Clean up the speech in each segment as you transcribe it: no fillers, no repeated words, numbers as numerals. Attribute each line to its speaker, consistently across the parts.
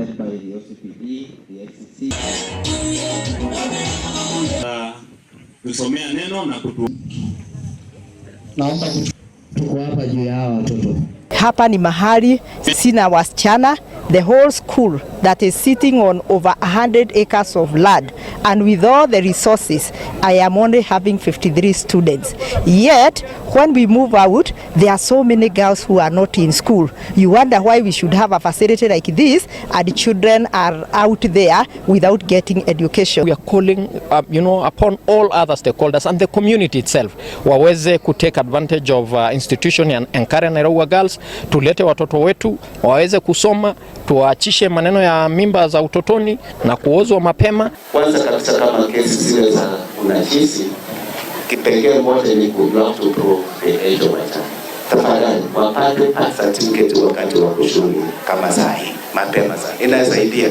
Speaker 1: Led by the OCPD, the FCC.
Speaker 2: Kusomea neno na kutu
Speaker 3: Naomba tuko hapa juu ya hawa watoto.
Speaker 4: Hapa ni mahali sina wasichana. The whole school that is sitting on over 100 acres of land, and with all the resources, I am only having 53 students. Yet when we move out, there are so many girls who are not in school. You wonder why we should have a facility like this and children are out there without getting education.
Speaker 5: We are calling upon all other stakeholders and the community itself waweze ku take advantage of institution ya Enkare Nairowa Girls, tulete watoto wetu waweze kusoma, tuwaachishe maneno ya mimba za utotoni na kuozwa mapema.
Speaker 6: Kwanza kabisa kama kesi zile za unajisi, kipengee moja ni ku you have to prove the age of a child. Tafadhali wapate birth certificate wakati wa shughuli kama saa hii mapema sana, inasaidia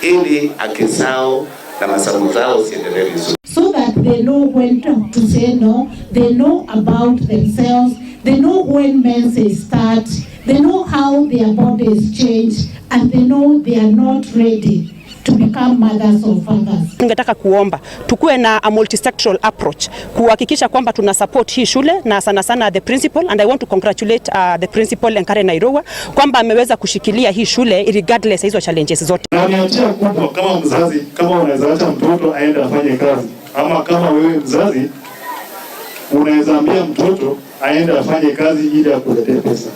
Speaker 6: ili haki zao na masomo zao ziendelee vizuri.
Speaker 7: So that they know when to say no, they know about themselves, they know when menses start, they know how their bodies change, and they know they are not ready to become mothers or fathers.
Speaker 8: Tungetaka kuomba tukuwe na a multisectoral approach kuhakikisha kwamba tuna support hii shule na sana sana the principal, and I want to congratulate the principal Enkare Nairowa kwamba ameweza kushikilia hii shule regardless ya hizo challenges zote.
Speaker 9: Na ni hatia kubwa kama mzazi, kama unaweza acha mtoto aende afanye kazi, ama kama wewe mzazi unaweza ambia mtoto aende afanye kazi ili akuletee pesa.